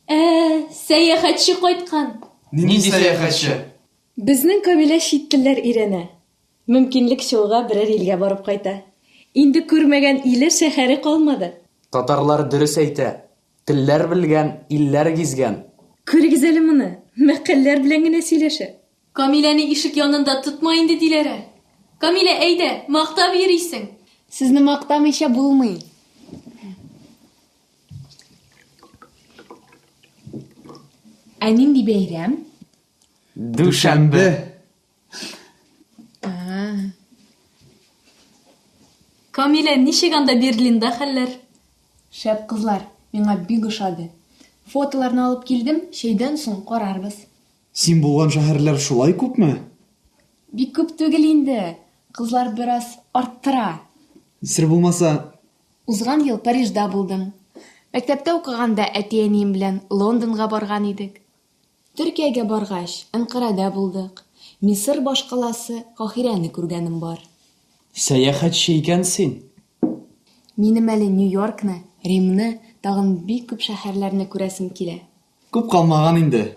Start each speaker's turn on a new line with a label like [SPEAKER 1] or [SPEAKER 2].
[SPEAKER 1] Ә, сәяхәтче кайткан.
[SPEAKER 2] Нинди сәяхәтче?
[SPEAKER 1] Безнең Камилә чит телләр өйрәнә. Мөмкинлек чыгуга берәр илгә барып кайта. Инде күрмәгән иле, шәһәре калмады.
[SPEAKER 2] Татарлар дөрес әйтә, телләр белгән, илләр гизгән.
[SPEAKER 1] Күрегез әле моны, мәкальләр белән генә сөйләшә. Камиләне ишек янында тотма инде, Диләрә. Камилә, әйдә, мактап йөрисең.
[SPEAKER 3] Сезне мактамыйча булмый. Ә нинди бәйрәм?
[SPEAKER 2] Дүшәмбе.
[SPEAKER 1] Камилә, ничек анда Берлинда хәлләр?
[SPEAKER 3] Шәп, кызлар, миңа бик ошады. Фотоларны алып килдем, чәйдән соң карарбыз.
[SPEAKER 4] Син булган шәһәрләр шулай күпме?
[SPEAKER 3] Бик күп түгел инде, кызлар бераз арттыра.
[SPEAKER 4] Сер булмаса.
[SPEAKER 3] Узган ел Парижда булдым. Мәктәптә укыганда әти-әнием белән Лондонга барган идек. Төркиягә баргач, Әнкарада булдык. Мисыр башкаласы Каһирәне күргәнем бар.
[SPEAKER 2] Сәяхәтче икән син.
[SPEAKER 3] Минем әле Нью-Йоркны, Римны, тагын бик күп шәһәрләрне күрәсем килә.
[SPEAKER 4] Күп калмаган инде.